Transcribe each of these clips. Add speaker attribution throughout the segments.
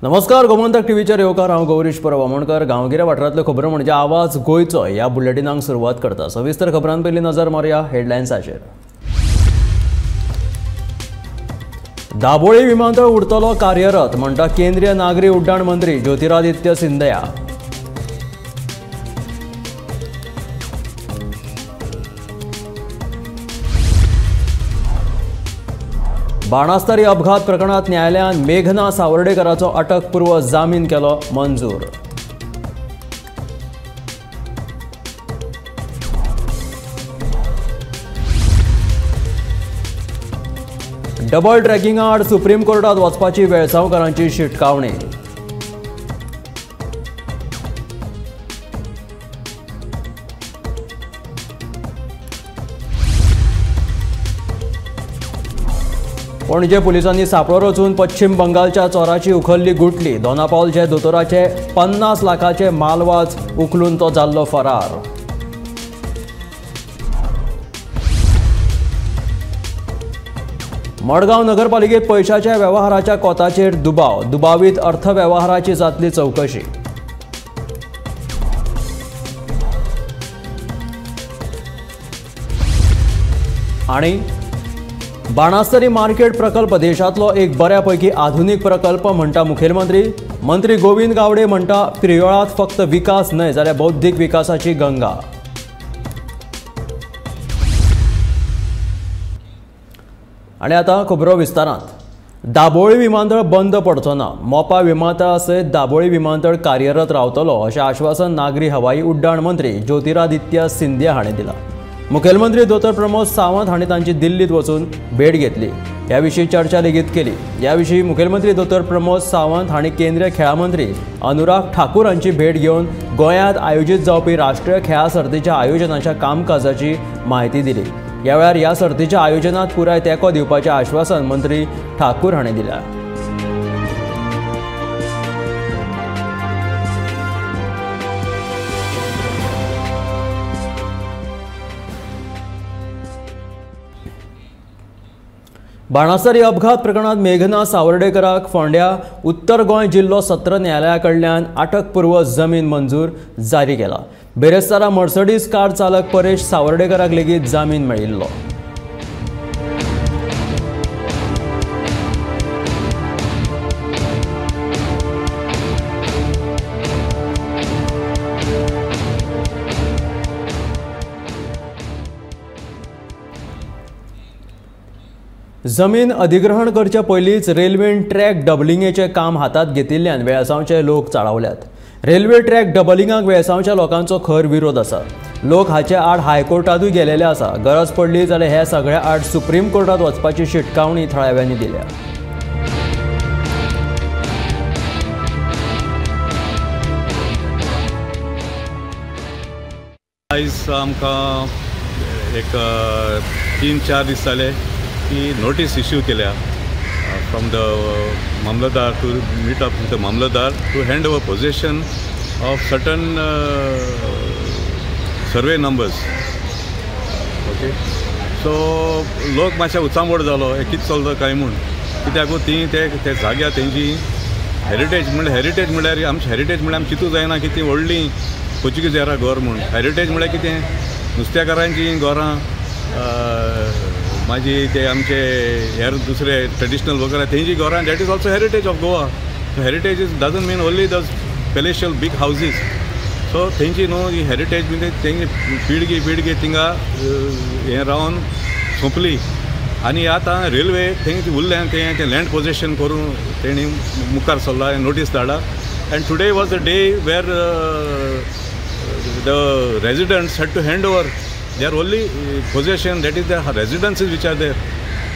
Speaker 1: नमस्कार, गोमंतक टीव्हीचेर येवकार. हांव गौरीश परब आमोणकर. गांवगिऱ्या वाठारांतल्यो खबरो म्हणजे आवाज गोंयचो ह्या बुलेटिनाक सुरवात करता. सविस्तर खबरां पयलीं नजर मारुया हेडलायन्साचेर. दाबोळी विमानतळ उरतलो कार्यरत म्हणटा केंद्रीय नागरी उड्डाण मंत्री ज्योतिरादित्य सिंधिया. बाणास्तारी अपघात प्रकरणात न्यायालयान मेघना सावर्डेकराचो अटकपूर्व जामीन केलो मंजूर. डबल ट्रॅकिंगा आड सुप्रीम कोर्टात वचपाची वेळसांवकारांची शिटकावणी. पणजे पुलिसांनी सांपळो रचून पश्चिम बंगालच्या चोराची उखल्ली गुटली. दोनापावलचे दोतोराचे 50 लाखाचे मालवाज उखलून तो जाल्लो फरार. मडगांव नगरपालिकेत पैशाच्या व्यवहाराच्या कोताचेर दुबाव. दुबावीत अर्थव्यवहाराची जातली चवकशी. आणि बाणास्तरी मार्केट प्रकल्प देशांतलो एक बऱ्यापैकी आधुनिक प्रकल्प म्हणटा मुखेलमंत्री. मंत्री गोविंद गावडे म्हणटा प्रियोळांत फक्त विकास न्हय जाल्यार बौद्धीक विकासाची गंगा. आनी आतां खबरो विस्तारांत. दाबोळी विमानतळ बंद पडचो ना. मोपा विमानतळा सयत दाबोळी विमानतळ कार्यरत रावतलो अशें आश्वासन नागरी हवाई उड्डाण मंत्री ज्योतिरादित्य सिंधिया हाणें दिलां. मुखेलमंत्री दोतोर प्रमोद सावंत हांणी तांची दिल्लीत वचून भेट घेतली. ह्या विशीं चर्चा लेगीत केली. ह्या विशीं मुखेलमंत्री दोतोर प्रमोद सावंत हांणी केंद्रीय खेळां मंत्री अनुराग ठाकूर हांची भेट घेवन गोंयांत आयोजीत जावपी राष्ट्रीय खेळां सर्तीच्या आयोजनाच्या कामकाजाची म्हायती दिली. ह्या वेळार ह्या सर्तीच्या आयोजनात पुराय तेंको दिवपाचें आश्वासन मंत्री ठाकूर हांणी दिलां. बाणासरी अपघात प्रकरणात मेघना सावर्डेकराक फोंड्या उत्तर गोंय जिल्लो सत्र न्यायालया कडल्यान अटकपूर्व जमीन मंजूर जारी केला. बेरेस्तारा मर्सडीज कार चालक परेश सावर्डेकराक लेगीत जामीन मेळिल्लो. जमीन अधिग्रहण करच्या पयलींच रेल्वेन ट्रॅक डबलिंगेचें काम हातांत घेतिल्ल्यान वेळसांवचे लोक चाळवल्यात. रेल्वे ट्रॅक डबलिंगाक वेळसांवच्या लोकांचो खर विरोध आसा. लोक हाचे आड हायकोर्टांतूय गेलेले आसा. गरज पडली जाल्यार हे सगळ्या आड सुप्रीम कोर्टांत वचपाची शिटकावणी थळाव्यांनी दिल्या.
Speaker 2: आयज आमकां एक 3-4 दीस जाले की नोटीस इश्यू केल्या from the mamlatdar to meet up with the mamlatdar to hand over possession of certain survey numbers. Okay, so लोक मातशे उचांबळ जालो हे कितें चलता काय म्हूण, कित्याक ती ते जाग्यार तेंची हेरिटेज म्हणल्यार हेरिटेज म्हणल्यार आमची हेरिटेज म्हणल्यार आमी चिंतूं जायना की ती व्हडली पोर्चुगीज एरा घर म्हूण. हेरिटेज म्हणल्यार कितें, नुस्त्याकारांचीं घरां, मागीर ते आमचे हेर दुसरे ट्रेडिशनल वगैरे तेंची घरां, that is also heritage of Goa. Heritage is doesn't mean only the palatial big houses. So तेंची न्हू ही हेरिटेज म्हणजे तेंची पिळगी पिळगी थिंगा हें रावन सोंपली. आनी आतां रेल्वे थंय उरलें तें तें लँड पोजेशन करून तेणी मुखार सरला, नोटीस धाडला. And today was the day where the residents had to hand over their only possession, that is their residences which are there.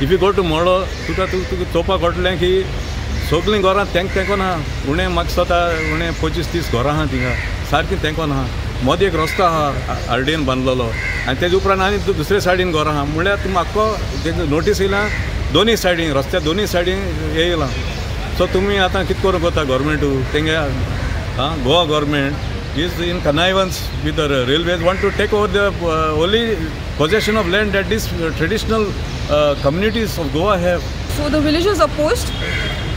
Speaker 2: If you go to Modo, तुका तुका चोवपाक कळटलें की सगळीं घरां तेंक तेंकोन आहा. उणें म्हाका दिसता उणें 25-30 घरां आहा थिंगा, सारकीं तेंकोन आहा. मदीं एक रस्तो आहा आरडीन बांदलेलो आनी तेजे उपरांत आनी दुसरे सायडीन घरां आहा. म्हणल्यार तुमी आख्खो तेजें नोटीस येयला दोनूय सायडीन, रस्त्या दोनूय सायडीन येयलां. सो तुमी आतां कितें करूंक वता गोवोरमेंटू तेंगे, आं, Goa government is in connivance with the railways, want to take over the only possession of land that these traditional communities of Goa have.
Speaker 3: So the villagers opposed.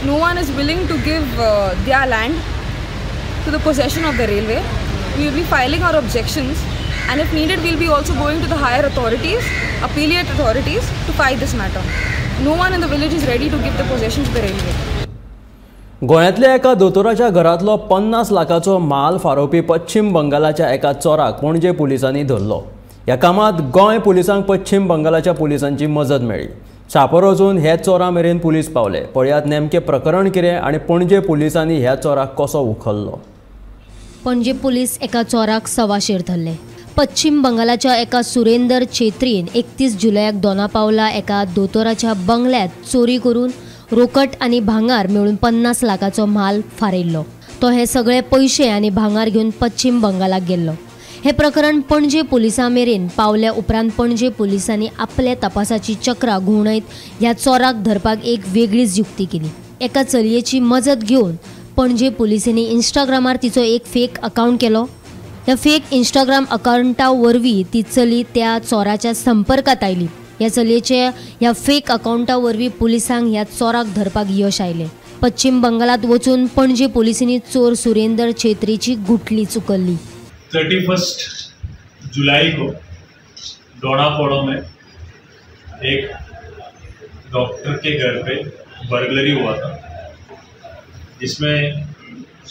Speaker 3: No one is willing to give their land to the possession of the railway. We will be filing our objections, and if needed, we will be also going to the higher authorities, appellate authorities, to fight this matter. No one in the village is ready to give the possession to the railway.
Speaker 1: गोंयांतल्या एका दोतोराच्या घरांतलो 50 लाखाचो माल फारोवपी पश्चिम बंगालाच्या एका चोराक पणजे पुलिसांनी धरलो. ह्या कामांत गोंय पुलिसांक पश्चिम बंगालाच्या पुलिसांची मजत मेळ्ळी. छापो वचून हे चोरा मेरेन पुलीस पावले. पळयात नेमकें प्रकरण कितें आनी पणजे पुलिसांनी ह्या चोराक कसो उखल्लो.
Speaker 4: पणजे पुलीस एका चोराक सवाशेर धरले. पश्चिम बंगालाच्या एका सुरेंदर छेत्रीन 31 जुलयाक दोनापावला एका दोतोराच्या बंगल्यात चोरी करून रोकट आनी भांगार मेळून 50 लाखाचो म्हाल फारयल्लो. तो हे सगळे पयशे आनी भांगार घेवन पश्चिम बंगालाक गेल्लो. हे प्रकरण पणजे पुलिसां मेरेन पावल्या उपरांत पणजे पुलिसांनी आपल्या तपासाची चक्रां घुंवणयत ह्या चोराक धरपाक एक वेगळीच युक्ती केली. एका चलयेची मजत घेवन पणजे पुलिसांनी इंस्टाग्रामार तिचो एक फेक अकावंट केलो. ह्या फेक इंस्टाग्राम अकावंटा वरवीं ती चली त्या चोराच्या संपर्कात आयली. ह्या चलयेचे ह्या फेक अकावंटा वरवीं पुलिसांक ह्या चोराक धरपाक यश आयलें. पश्चिम बंगालात वचून पणजे पुलिसांनी चोर सुरेंदर छेत्रीची गुटली चुकल्ली.
Speaker 5: 31 जुलाई को डोनापोड़ो में एक डॉक्टर के घर पे बर्गलरी हुआ था, जिसमें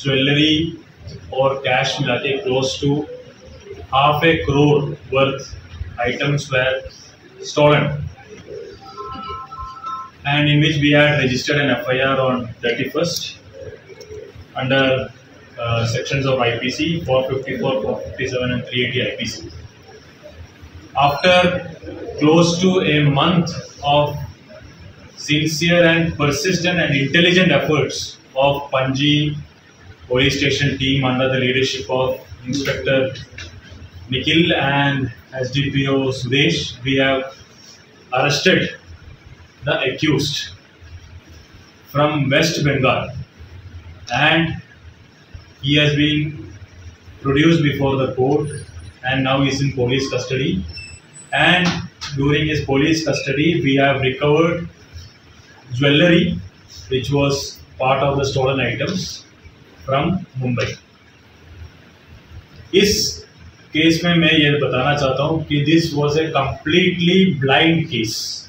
Speaker 5: ज्वेलरी और कैश मिला K close to 0.5 crore worth items were stolen, and in which we had registered an FIR on 31st under sections of IPC 454, 457 and 380 IPC. After close to a month of sincere and persistent and intelligent efforts of Panji police station team under the leadership of Inspector Nikhil and SDPO Sudesh, we have arrested the accused from West Bengal, and he has been produced before the court and now is in police custody. And during his police custody, we have recovered jewellery which was part of the stolen items from Mumbai. इस केस में मैं ये बताना चाहता हूँ कि this was a completely blind case.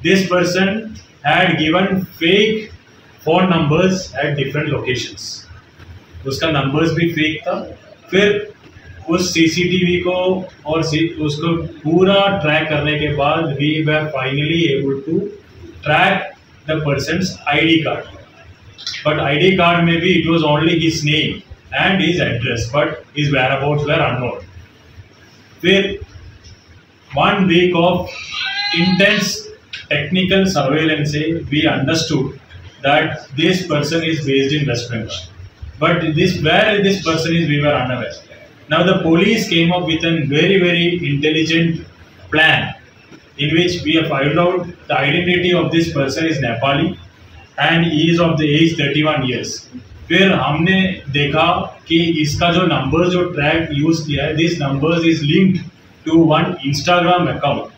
Speaker 5: This person had given fake phone numbers at different locations. उसका numbers भी fake था. फिर उस सीसीटीवी को और उसको पूरा ट्रैक करने के बाद we were finally able to track the person's ID card. But ID card में भी it was only his name and his address, but his whereabouts were unknown. फिर 1 week of intense technical surveillance Se we understood that this person is based in West Bengal, but this where this person is we were unaware. Now the police came up with a very very intelligent plan in which we have found out the identity of this person is Nepali and he is of the age 31 years. फिर हमने देखा कि इसका जो number जो track use किया है, this numbers is linked to one Instagram account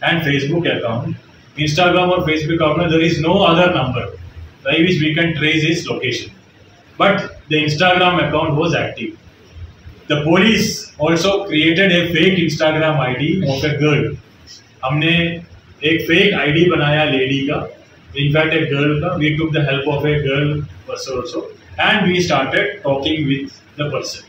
Speaker 5: and Facebook account. Instagram Aur Facebook account में there is no other number by which we can trace his location, but the Instagram account was active. The police also created a fake Instagram ID of a girl. हमने एक fake ID बनाया lady का, in fact a girl का. We took the help of a girl person also and we started talking with the person.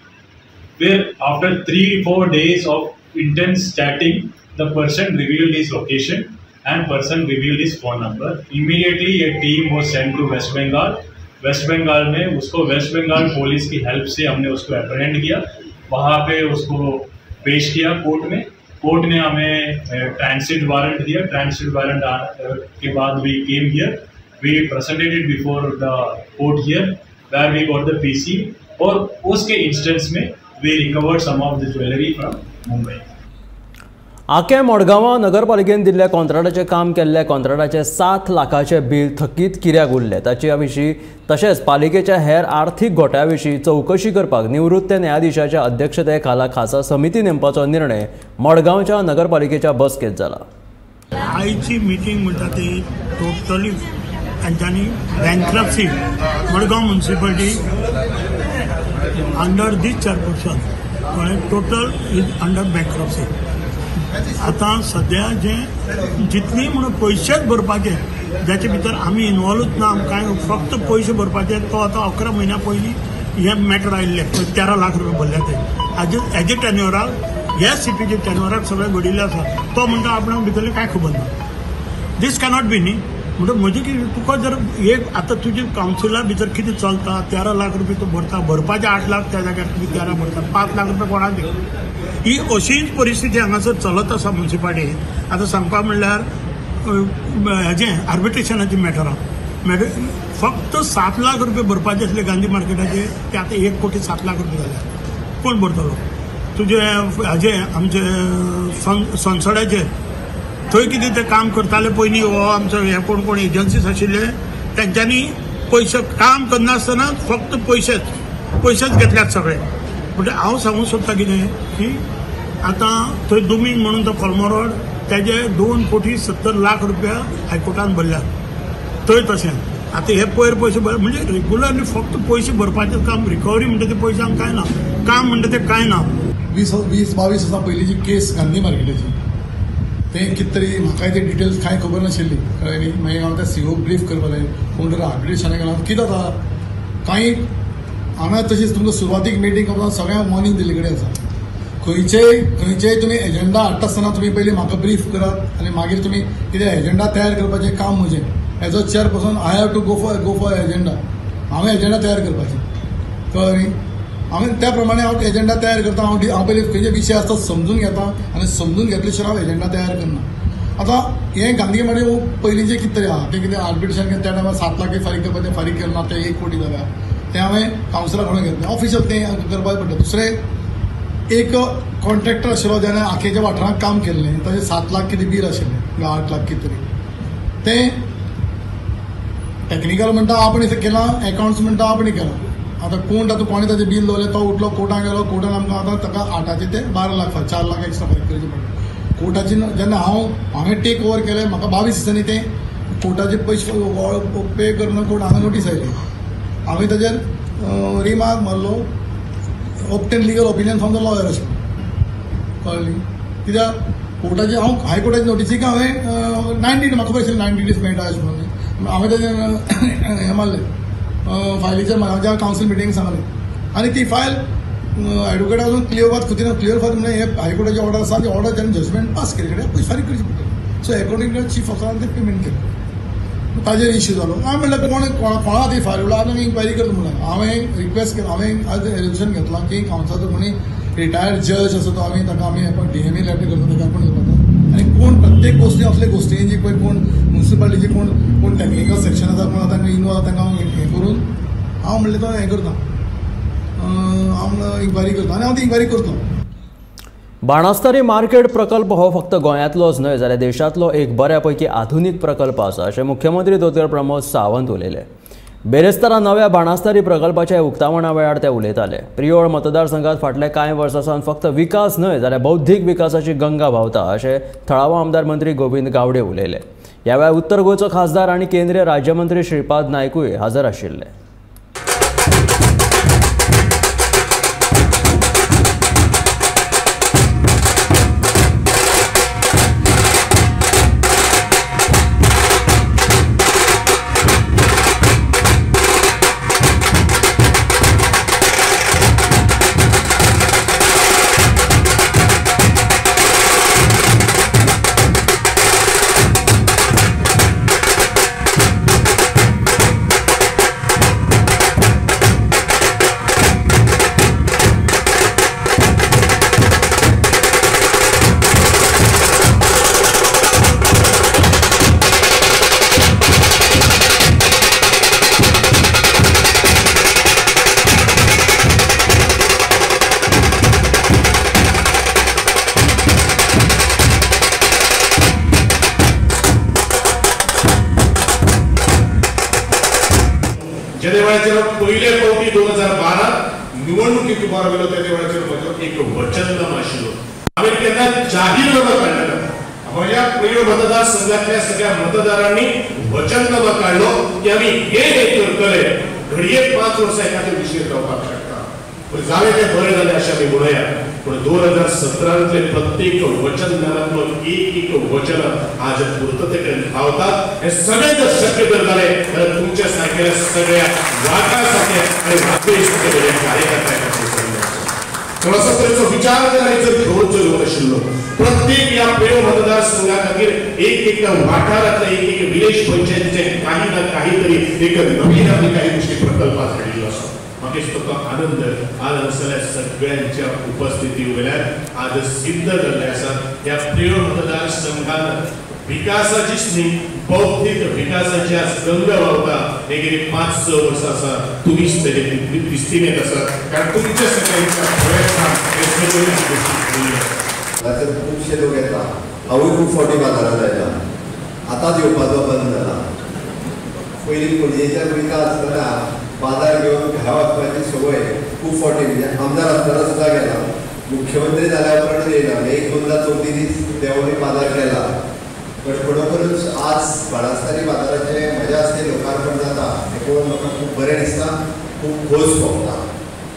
Speaker 5: फिर after 3-4 days of intense chatting, the person revealed his location and person revealed his phone number. Immediately a team was sent to West Bengal. West Bengal में उसको waste Bengal police की help से हमने उसको अप्रहेंड किया. वहाँ pay उसको पेश किया court में. Court ने हमें ट्रांसिट वारंट दिया. ट्रांसिट वारंट के बाद we came here, we presented before the court here where we got the PC, और उसके इंस्टेंस में we recovered some of the jewellery from Mumbai.
Speaker 1: आके मडगांवां नगरपालिकेन दिल्ल्या कॉन्ट्रॅक्टाचें काम केल्ल्या कॉन्ट्रॅक्टाचें 7 लाखाचें बील थकीत कित्याक उरलें ताचे विशीं तशेंच पालिकेच्या हेर आर्थीक घोटाळ्या विशीं चवकशी करपाक निवृत्त न्यायाधीशाच्या अध्यक्षते खाला खासा समिती नेमपाचो निर्णय मडगांवच्या नगरपालिकेच्या बसकेंत जाला.
Speaker 6: आयची मिटींग म्हणटा ती टोटली तांच्यांनी bankruptcy Madgaon municipality under this chairperson कळ्ळें टोटल is under bankruptcy. आतां सद्या जे जितली म्हणून पयशेच भरपाचे जाचे भितर आमी इनवॉल्वच ना, कांय फक्त पयशे भरपाचे. तो आतां 11 म्हयन्या पयलीं हे मॅटर आयिल्ले 13 लाख रुपया भरल्या ते आज एज ए टेन्युअराक ह्या सिटीचे टेन्युअराक सगळें घडिल्लें आसा. तो म्हणटा आपणाक भितरलें कांय खबर ना. दीस कॅनॉट बी न्ही. म्हणटा म्हजें कितें तुका जर एक आतां तुजे कावन्सिला भितर कितें चलता 13 लाख रुपया तूं भरता, भरपाचे 8 लाख त्या जाग्यार तुमी 13 भरता, 5 लाख रुपया कोणाक दिता. ही अशीच परिस्थिती हांगासर चलत आसा म्युनिसिपालिटी. आतां सांगपा म्हणल्यार हेजें आर्बिट्रेशनाचें मॅटर आहा. फक्त 7 लाख रुपया भरपाचे आसले गांधी मार्केटाचे ते आतां 1 कोटी 7 लाख रुपया जाले. कोण भरतलो? तुजे हाजे आमचे संसदाचे थंय कितें ते काम करताले पयलीं हो आमचो हे कोण कोण एजन्सीस आशिल्ले तेंच्यांनी पयशे काम करनासतना फक्त पयशेच घेतल्यात सगळे. म्हणजे हांव सांगूंक सोदता कितें की आतां थंय दुमींग म्हणून तो कोलमोरोड तेजे 2 कोटी 70 लाख रुपया हायकोर्टान भरल्यात. थंय तशें आतां हे पयर पयशे भर म्हणजे रेगुलरली फक्त पयशे भरपाचें काम. रिकवरी म्हणटा ते पयशे आमकां कांय ना, काम म्हणटा तें कांय ना.
Speaker 7: 20-22 वर्सां पयलींची केस गांधी मार्केटाची तें कितें तरी म्हाकाय ते डिटेल्स कांय खबर नाशिल्ली कळ्ळें न्ही. मागीर हांव त्या सीओ ब्रीफ करपाक जाय कोण तर आर्बिट्रेशनाक गेला कितें जाता कांय हांगा. तशीच तुमकां सुरवातीक मिटींग करपाक सगळ्यांक वॉर्निंग दिल्ले कडेन आसा. खंयचेय तुमी एजेंडा हाडटा आसतना तुमी पयलीं म्हाका ब्रीफ करात आनी मागीर तुमी कितें एजेंडा तयार करपाचें काम म्हजें. As a chairperson I have to go for agenda. हांवें एजेंडा तयार करपाची कळ्ळें न्ही. हांवें त्या प्रमाणे हांव एजेंडा तयार करता. हांव पयलीं खंयचे विशय आसता समजून घेता आनी समजून घेतले शिवाय हांव एजेंडा तयार करना. आतां हें गांधी मार्केट पयलींचें कितें तरी आहा तें कितें आर्बिट्रेशन त्या टायमार 7 लाख फारीक करपाचें फारीक केलें ना तें 1 कोटी जाल्या तें हांवें कावन्सिला कडून घेतलें ऑफिशियल तें करपाक पडटा. दुसरें एक कॉन्ट्रॅक्टर आशिल्लो ज्याने आखेच्या वाठारांत काम केल्लें ताजें 7 लाख कितें बील आशिल्लें 8 लाख कितें तरी तें टॅक्निकल म्हणटा आपणें केलां, एकावंट्स म्हणटा आपणें केलां. आतां कोण तातूंत कोणें ताजें बील दवरलें तो उठलो कोर्टान गेलो, कोर्टान आमकां आतां ताका 8 ते 12 लाख 4 लाख एक्स्ट्रा फारीक करचें पडलें. कोर्टाची जेन्ना हांवें टेक ओवर केलें म्हाका 22 दिसांनी तें कोर्टाचे पयशे पे करून कोर्ट हांगा नोटीस आयली. हांवें ताजेर रिमार्क मारलो obtain legal opinion from the lawyer अशें कळ्ळें. कित्याक कोर्टाचे हांव हायकोर्टाचे नोटीसीक हांवें 90 म्हाका खबर आशिल्लें 90 दीस मेळटा अशें म्हणून हांवें ताजेर हें मारलें फायलीचेर म्हाज्या कावन्सील मिटींग सांगलें आनी ती फायल एडवोकेट अजून क्लियर खुतीना क्लियर फात म्हणल्यार हे हायकोर्टाची ऑर्डर आसा ती ऑर्डर ताणें जजमेंट पास केली कडेन पयशे फारीक करची पडटली. सो अकॉर्डिंग टू चीफ ऑफिसरान ते पेमेंट केलें. ताजेर इश्यू जालो. हांवें म्हणलें कोणा ती फायल उरला आनी इन्क्वायरी करता म्हणलें. हांवें रिक्वेस्ट केलें, हांवें आज रेजोल्युशन घेतलां की कावन्सिलाचो कोणी रिटायर्ड जज आसा तो आमी ताका आमी डीएमए लेटर करता ताका आपूण करता आनी कोण प्रत्येक गोश्टी असले गोश्टींची पळय कोण म्युनिसिपालिटीची कोण कोण टॅक्निकल सेक्शन आसा कोण आतां इनवॉल्व तांकां हांव हें करून हांव म्हणलें तो हें करता हांव इन्क्वायरी करता आनी हांव ती इन्क्वायरी करतलो.
Speaker 1: बाणस्तारी मार्केट प्रकल्प हो फक्त गोंयांतलोच न्हय जाल्यार देशांतलो एक बऱ्यापैकी आधुनीक प्रकल्प आसा अशें मुख्यमंत्री दोतोर प्रमोद सावंत उलयले. बेरेस्तारा नव्या बाणस्तारी प्रकल्पाच्या उक्तावणा वेळार ते उलयताले. प्रियोळ मतदारसंघात फाटल्या कांय वर्सां सावन फक्त विकास न्हय जाल्यार बौद्धीक विकासाची गंगा व्हांवता अशें थळावो आमदार मंत्री गोविंद गावडे उलयले. ह्या वेळार उत्तर गोंयचो खासदार आनी केंद्रीय राज्यमंत्री श्रीपाद नायकूय हजर आशिल्ले.
Speaker 8: जेदे वेळाचेर पयले फावटी 2012 निवडणुकीक उबो राविल्लो तेदे वेळाचेर म्हजो एक वचननामा आशिल्लो. हांवें तेन्ना जाहीर करपाक काडलेलो म्हज्या प्रियोळ मतदारसंघातल्या सगळ्या मतदारांनी वचननामा काडलो की आमी हे हे करतले. घडये 5 वर्सां एखादे विशय जावपाक शकता, पूण जालें तें बरें जालें अशें आमी म्हणुया. पूण 2017 प्रत्येक वचननाम्यांतलो एक एक वचन आज पुर्तते कडेन पावतात. हें सगळें जर शक्य जर जालें जाल्यार तुमच्या सारकेल्या सगळ्या वाटा सारके आनी वाजपेयी सारके म्हज्या कार्यकर्त्या खातीर पूण असो तरेचो विचार जर आनी जर घेवन जर आशिल्लो प्रत्येक ह्या प्रियोळ मतदारसंघा खातीर एक एक वाठारांतल्या एक एक विलेज पंचायतीचे काही ना काहीतरी एक नवीन आमी काही गोष्टी प्रकल्पात हाडिल्लो आसा. म्हाका दिसता तो आनंद आज हांगासरल्या सगळ्यांच्या उपस्थिती वयल्यान आज सिद्ध जाल्लें आसा. ह्या प्रियोळ मतदारसंघान विकासाचीच न्ही बौद्धीक विकासाची आज गंगा व्हांवता. हे गेली 5-6 वर्सां आसा तुमीच तेजे दिस्तीन येत आसा, कारण तुमच्या सगळ्यांच्या प्रयत्नान हे सगळ्यो गोश्टी घडल्ल्यो आसा.
Speaker 9: हांगासर खुबशे लोक येता, हांवूय खूब फावटी बाजारांत आयला, आतांच येवपाचो बंद जाला. पयलीं पणजेच्यान वयता आसतना बाजार घेवन घरा वचपाची संवय खूब फावटी, म्हणजे आमदार आसतना सुद्दां गेला, मुख्यमंत्री जाल्या उपरांतूय येयला, म्हणजे 1-2दा चवथी दीस देंवून बाजार केला. बट खरोखरूच आज बाणास्तारी बाजाराचें म्हज्या हस्ते लोकार्पण जाता हें पळोवन म्हाका खूब बरें दिसता, खूब खोस भोगता.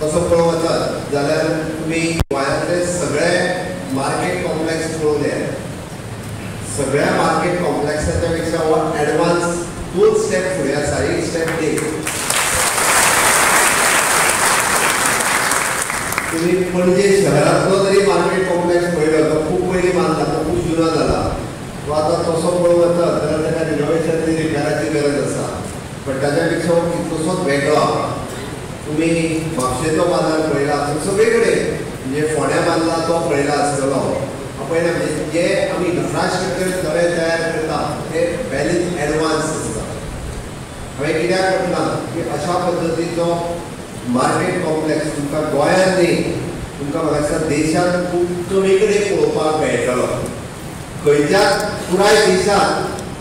Speaker 9: तसो पळोवंक वचत जाल्यार तुमी गोंयांतले सगळे मार्केट कॉम्प्लेक्स पळोवन येयात, सगळ्या मार्केट कॉम्प्लेक्साच्या पेक्षा हो एडवान्स 2 स्टेप फुडें आसा, 1 स्टेप न्ही. तुमी पणजे शहरांतलो जरी मार्केट कॉम्प्लेक्स पळयलो तो खूब पयलीं बांदला, तो खूब जुनो जाला, तो आतां तसो पळोवंक वचत जाल्यार ताका रिनोवेशन आनी रिपेराची गरज आसा, बट ताच्या पेक्षा हो कितलोसोच वेगळो आसा. तुमी म्हापशेचो बाजार पळयला, सगळे कडेन म्हणजे फोंड्या बांदला तो पळयला आसतलो, पळयला म्हणजे जे आमी इन्फ्रास्ट्रक्चर नवें तयार करता ते वेल इन एडवान्स आसता. हांवें कित्याक म्हटलां की अशा पद्दतीचो मार्केट कॉम्प्लेक्स तुमकां गोंयांत न्ही, तुमकां म्हाका दिसता देशांत खूब कमी कडेन पळोवपाक मेळटलो. खंयच्याच पुराय देशांत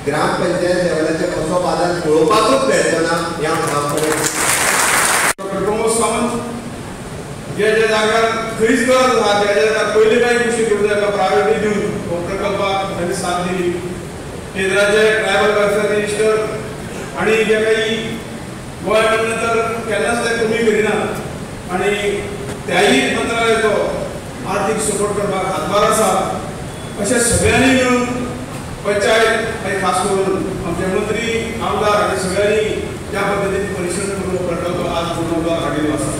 Speaker 9: ग्रामपंचायत लेवलाचेर असो बाजार पळोवपाकूच मेळचो ना ह्या ठामपणे.
Speaker 10: प्रमोद सावंत ज्या ज्या जाग्यार खंयच गरज आसा त्या ज्या जाग्यार पयले कांय गोश्टी करूं जाय प्रायोरिटी दिवन हो प्रकल्पाक तांणी साथ दिली. केंद्राचे ट्रायबल वेलफेअर मिनिस्टर आनी जे काही गोंय म्हणलें तर केन्नाच ते कमी करिना आनी त्याही मंत्रालयाचो आर्थीक सपोर्ट करपाक हातभार आसा. अशें सगळ्यांनी मेळून पंचायत आनी खास करून आमचे मंत्री आमदार आनी सगळ्यांनी ज्या पद्दतीन परिश्रम करून प्रकल्प आज पूर्ण हाडिल्लो आसा.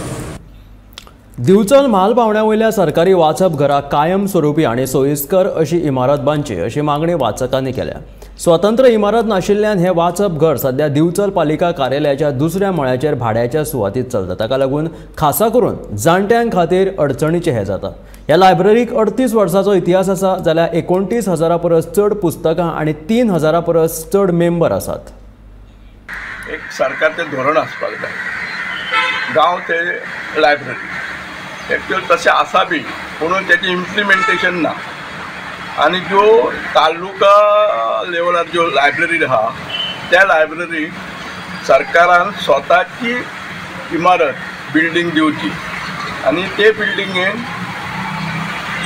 Speaker 1: दिवचल म्हाल पावण्या वयल्या सरकारी वाचप घराक कायम स्वरुपी आनी सोयिस्कर अशी इमारत बांदची अशी मागणी वाचकांनी केल्या. स्वतंत्र इमारत नाशिल्ल्यान हें वाचप घर सध्या दिवचल पालिका कार्यालयाच्या दुसऱ्या मळ्याचेर भाड्याच्या सुवातीत चलता. ताका लागून खासा करून जाणट्यां खातीर अडचणीचें हें जाता. ह्या लायब्ररीक 38 वर्सांचो इतिहास आसा, जाल्यार 29,000 परस चड पुस्तकां आनी 3,000 परस चड मेंबर आसात.
Speaker 11: एक सरकारचें धोरण आसपाक जाय, गांव ते लायब्ररी एक्चुअल तशें आसा बी, पूण तेचें इम्प्लिमेंटेशन ना. आनी ज्यो तालुका लेवलार ज्यो लायब्ररी आहा त्या लायब्ररीक सरकारान स्वताची इमारत बिल्डींग दिवची आनी ते बिल्डिंगेन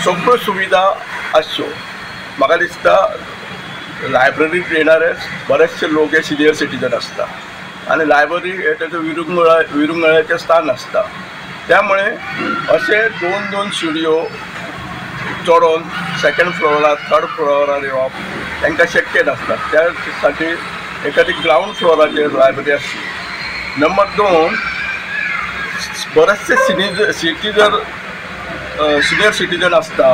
Speaker 11: सगळ्यो सुविधा आसच्यो. म्हाका दिसता लायब्ररीक येणारे बरेचशे लोक हे सिनियर सिटीजन आसता आनी लायब्ररी हे तेचो विरंगुळ्याचें स्थान आसता. त्यामुळे असे 2-2 स्टुडियो चडोवन सेकंड फ्लोरार थर्ड फ्लोरार येवप तांकां शक्य नासता. त्यासाठी एखादी ग्रावंड फ्लोराचेर लायब्ररी आसची. नंबर 2, बरेचशे सिनियर सिटीजन आसता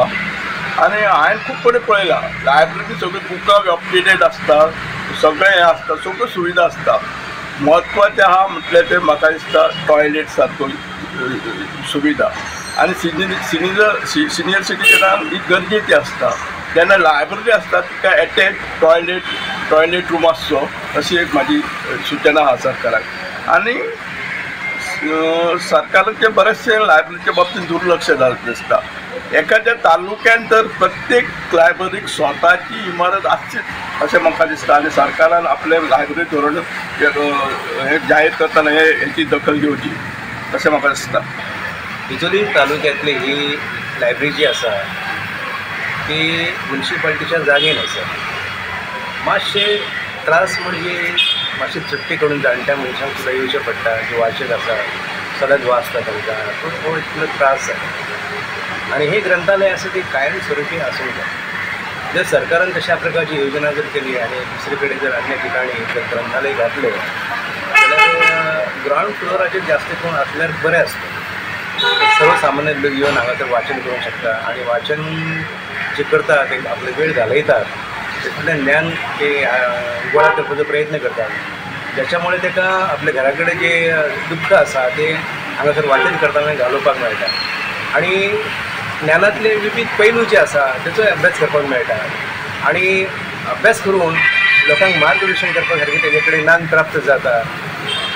Speaker 11: आनी हांवें खूब कडेन पळयलां लायब्ररी सगळीं बुकां अपडेटेड आसता, सगळें हें आसता, सगळ्यो सुविधा आसता. म्हत्वाचें आहा म्हटल्यार तें म्हाका दिसता टॉयलेट सारको सुविधा आनी सिनियर सिटीजनांक ही गरजेची आसता. तेन्ना लायब्ररी आसता तिका एटॅच टॉयलेट रूम आसचो अशी एक म्हाजी सुचना आहा सरकाराक. आनी सरकाराचे बरेचशे लायब्ररीच्या बाबतींत दुर्लक्ष जाल्लें दिसता. एखाद्या तालुक्यान तर प्रत्येक लायब्ररीक स्वताची इमारत आसचीच अशें म्हाका दिसता आनी सरकारान आपलें लायब्ररी धोरण हे जाहीर करतना हे हेची दखल घेवची अशें म्हाका दिसता.
Speaker 12: बिचोली तालुक्यांतली ही लायब्ररी जी आसा ती म्युनिसिपालिटीच्या जागेन आसा. मातशे त्रास म्हणजे मातशी चडटी करून जाणट्या मनशांक सुद्दां येवचें पडटा, जे वाचक आसा सदांच वाचता तांकां, पूण हो इतलो त्रास जाता. आनी हे ग्रंथालय आसा ते कायम स्वरुपी आसूंक जाय. जर सरकारान तशा प्रकारची योजना जर केली आनी दुसरे कडेन जर अन्य ठिकाणी जर ग्रंथालय घातलें जाल्यार ग्रावंड फ्लोराचेर जास्त करून आसल्यार बरें आसता. सर्वसामान्य लोक येवन हांगासर वाचन करूंक शकता आनी वाचन जे करता ते आपलो वेळ घालयतात, तातूंतल्यान ज्ञान ते गोळा करपाचो प्रयत्न करतात, ज्याच्यामुळे ताका आपल्या घरा कडेन जे दुख्ख आसा ते हांगासर वाचन करतना घालोवपाक मेळटा आनी ज्ञानांतले विविध पैलू जे आसा तेचो अभ्यास करपाक मेळटा आनी अभ्यास करून लोकांक मार्गदर्शन करपा सारकें तेजे कडेन ज्ञान प्राप्त जाता.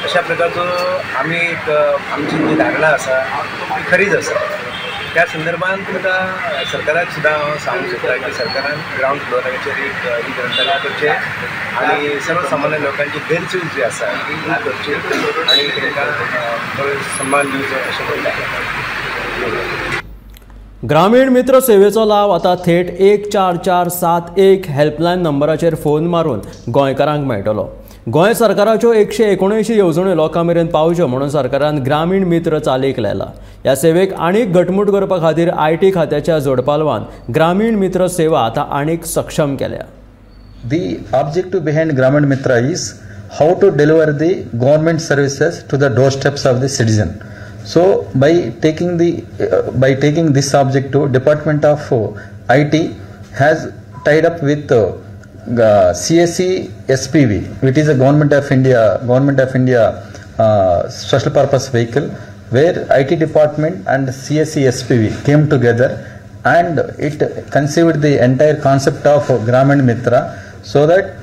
Speaker 12: अशा प्रकारचो आमी एक आमची जी धारणा आसा ती खरीच आसा. त्या संदर्भात तुमकां सरकाराक सुद्दां हांव सांगूंक सोदता की सरकारान ग्रावंड फ्लोराचेर एक ही ग्रंथालय करचें आनी सर्वसामान्य लोकांची गैरसोय जी आसा ती दूर करची आनी तांकां बरो सन्मान दिवचो अशें म्हणटा.
Speaker 1: ग्रामीण मित्र सेवेचो लाव आतां थेट 14471 हेल्पलायन नंबराचेर फोन मारून गोंयकारांक मेळटलो. गोंय सरकाराच्यो 179 येवजण्यो लोकां मेरेन पावच्यो म्हणून सरकारान ग्रामीण मित्र चालीक लायला. ह्या सेवेक आनीक घटमूट करपा खातीर IT खात्याच्या जोडपालवान ग्रामीण मित्र सेवा आतां आनीक सक्षम केल्या.
Speaker 13: The objective behind Gramin Mitra is how to deliver the government services to the doorsteps of the citizen. So by taking this objective, Department of IT has tied up with CSC SPV, which is a Government of India special purpose vehicle, where IT department and CSC SPV came together and it conceived the entire concept of Gramin Mitra, so that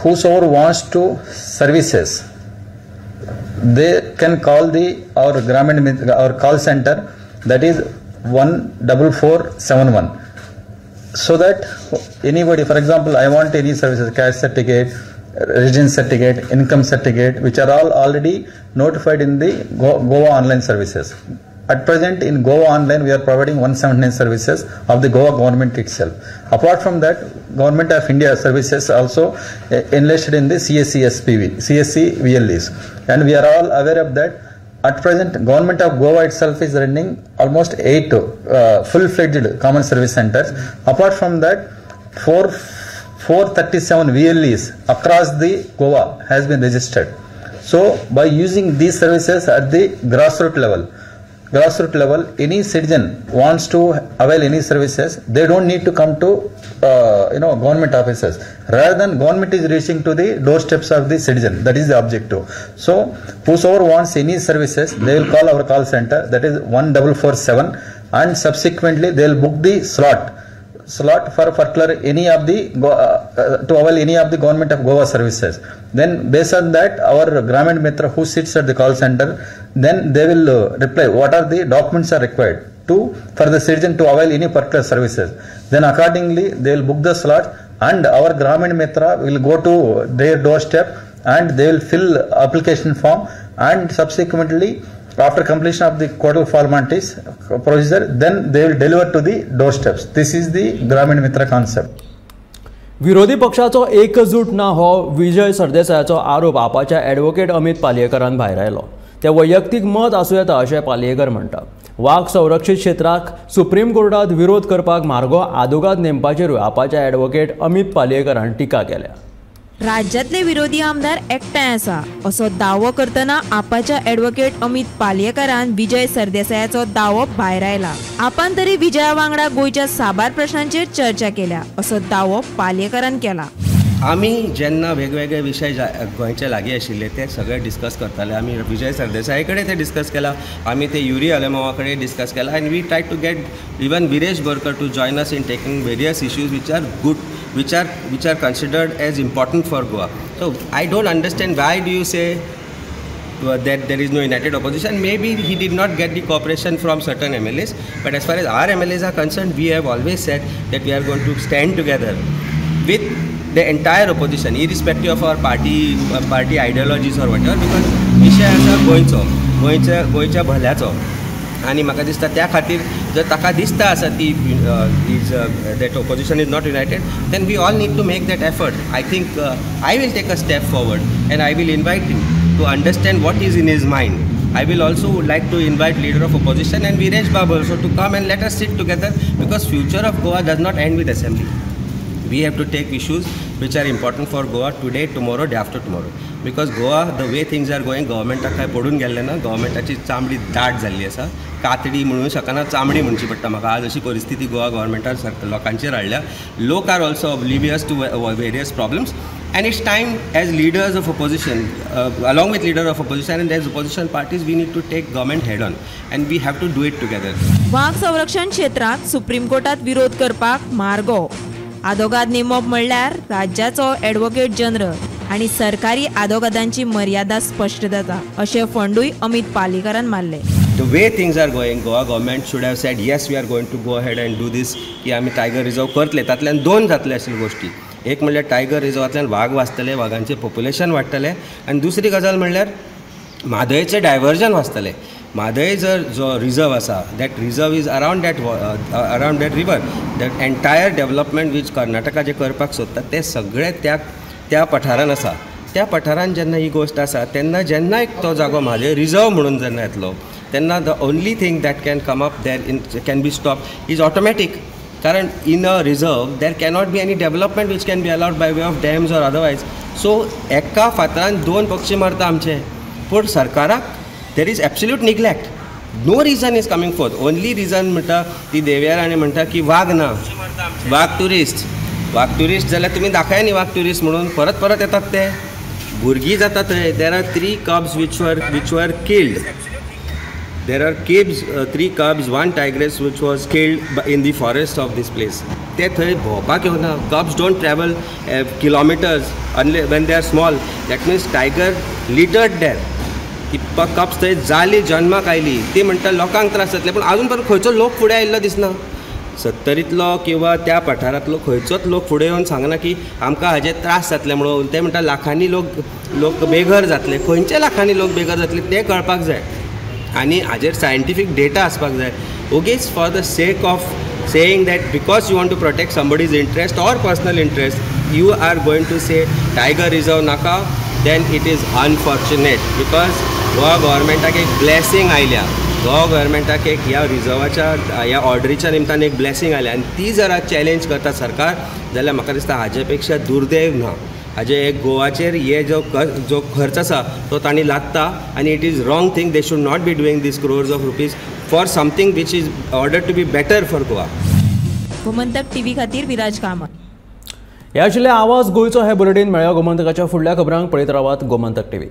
Speaker 13: whosoever wants to services, they can call our Gramin Mitra, our call center, that is 14471, so that anybody, for example, I want any services, cash certificate, residence certificate, income certificate, which are all already notified in the Goa online services. At present in Goa online we are providing 179 services of the Goa government itself. Apart from that, Government of India services also enlisted in the CSC SPV, CSC VLEs, and we are all aware of that. At present, Government of Goa itself is running almost 8 full-fledged common service centers. Apart from that, 437 VLEs across the Goa has been registered. So by using these services at the grassroots level, any citizen wants to avail any services, they don't need to come to government offices. Rather than government is reaching to the doorsteps of the citizen. That is the objective. So whosoever wants any services, they will call our call center, that is 1447, and subsequently they will book the slot for particular any of the to avail any of the Government of Goa services. Then based on that, our Gramin Mitra who sits at the call center, then they will reply what are the documents are required to for the citizen to avail any particular services. Then accordingly they will book the slot, and our Gramin Mitra will go to their doorstep and they will fill application form, and subsequently after completion of the total formalities procedure, then they will deliver to the doorsteps. This is the Gramin Mitra concept.
Speaker 1: विरोधी पक्षाचो एकजूट ना हो विजय सरदेसायाचो आरोप आपाच्या advocate Amit पालयेकरान भायरायलो. ते वैयक्तीक मत आसूं येता अशें पालयेकर म्हणटा. वाग संरक्षीत क्षेत्राक सुप्रीम कोर्टात विरोध करपाक म्हारगो आदोगाद नेमपाचेरूय आपाच्या ॲडव्होकेट अमित पालयेकरान टिका केल्या.
Speaker 14: राज्यातले विरोधी आमदार एकठांय आसा असो दावो करतना आपाच्या ॲडव्होकेट अमित पालयेकरान विजय सरदेसायाचो दावो भायरायला. आपान तरी विजया वांगडा गोंयच्या साबार प्रश्नांचेर चर्चा केल्या असो दावो पालयेकरान केला.
Speaker 15: आमी जेन्ना वेगवेगळे विशय गोंयचे लागीं आशिल्ले ते सगळे डिस्कस करताले. आमी विजय सरदेसाय कडेन ते डिस्कस केला, आमी ते युरी आलेमावा कडेन डिस्कस केला, and we try to get even Viresh Borkar to join us in taking various issues which are good, which are considered as important for Goa. So I don't understand why do you say that there is no united opposition. Maybe he did not get the cooperation from certain MLAs, but as far as our MLAs are concerned, we have always said that we are going to stand together with the entire opposition, irrespective of our party ideologies or whatever, because विषय आसा गोंयचो, गोंयच्या भल्याचो. आनी म्हाका दिसता त्या खातीर जर ताका दिसता आसा ती is that opposition is not united, then we all need to make that effort. I think I will take a step forward and I will invite him to understand what is in his mind. I will also would like to invite leader of opposition and Viresh Bab also to come and let us sit together, because future of Goa does not end with assembly. We have to take issues which are important for Goa today, tomorrow, day after tomorrow. Because Goa, the way things are going, गव्हर्मेंटाक कांय पडून गेल्लें ना. गव्हर्मेंटाची चामडी दाट जाल्ली आसा, कातडी म्हणूं शकना, चामडी म्हणची पडटा म्हाका. आज अशी परिस्थिती गोवा गव्हर्मेंटान लोकांचेर हाडल्या. लोक are also oblivious to various problems and it's time as leaders of opposition, along with leader of opposition and as opposition parties, we need to take government head on and we have to do it together.
Speaker 14: वाग संरक्षण क्षेत्रांत supreme कोर्टात विरोध करपाक मार्गो आदोगाद नेमप म्हणल्यार राज्याचो advocate general आनी सरकारी आदोगादांची मर्यादा स्पश्ट जाता अशें फंडूय अमित पालेकारान मारले.
Speaker 15: The way things are going, Goa government should have said yes, we are going to go ahead and do this, की आमी टायगर रिजर्व करतले. तातल्यान दोन जातले आशिल्ले गोश्टी, एक म्हणल्यार टायगर रिजर्वांतल्यान वाग वाचतले, वागांचें पॉप्युलेशन वाडटलें, आनी दुसरी गजाल म्हणल्यार म्हादयचें डायवर्जन वाचतलें. म्हादय जर जो रिजर्व आसा, that reserve is around that river. That entire development which Karnataka जे करपाक सोदता तें सगळें त्या त्या पठारान आसा. त्या पठारान जेन्ना ही गोश्ट आसा तेन्ना जेन्ना एक तो जागो म्हादय रिजर्व म्हणून जेन्ना येतलो तेन्ना the only thing that can come up there in can be stop is automatic. कारण in a reserve there cannot be any development which can be allowed by way of dams or otherwise. So एका फातरान दोन पक्षी मारता आमचे, पूण सरकाराक there is absolute neglect. No reason is coming forth. Only reason म्हणटा ती देवयार आनी म्हणटा की वाग ना, वाग ट्युरिस्ट, वाग ट्युरिस्ट जाल्यार तुमी दाखया न्ही वाग ट्युरिस्ट म्हणून परत परत येतात ते भुरगीं जाता थंय. There are 3 cubs which were killed. There are cubs, 3 cubs, 1 tigress which was killed in the forest of this place. ते थंय भोंवपाक येवना. Cubs don't travel kilometres unless when they are small. That means tiger littered there. ती कब्स थंय जाली, जन्माक आयली, ती म्हणटा लोकांक त्रास जातले, पूण आजून पर्यंत खंयचो लोक फुडें आयिल्लो दिसना. सत्तरींतलो किंवा त्या पठारांतलो खंयचोच लोक फुडें येवन सांगना की आमकां हाजे त्रास जातले म्हणून. ते म्हणटा लाखांनी लोक बेघर जातले. खंयचे लाखांनी लोक बेघर जातले तें कळपाक जाय आनी हाजेर सायंटिफीक डेटा आसपाक जाय. ओगीच for the sake of saying that because you want to protect somebody's interest or personal interest you are going to say tiger reserve नाका, then it is unfortunate. Because Goa गव्हर्मेंटाक एक blessing आयल्या, गोवा गव्हर्मेंटाक एक ह्या रिजर्वाच्या ह्या ऑर्डरीच्या निमतान एक ब्लेसिंग आयल्या आनी ती जर आज चॅलेंज करता सरकार जाल्यार म्हाका दिसता हाजे पेक्षा दुर्दैव ना. हाजे एक गोवाचेर हे जो जो खर्च आसा तो तांणी लादता आनी it is wrong thing. They should not be doing these crores of rupees for something which is order to be better for Goa.
Speaker 14: Gomantak TV खातीर विराज कामत.
Speaker 1: ह्या आशिल्लें आवाज गोंयचो हें बुलेटीन. मेळया गोमंतकाच्या फुडल्या खबरांक. पळयत रावात गोमंतक टीव्ही.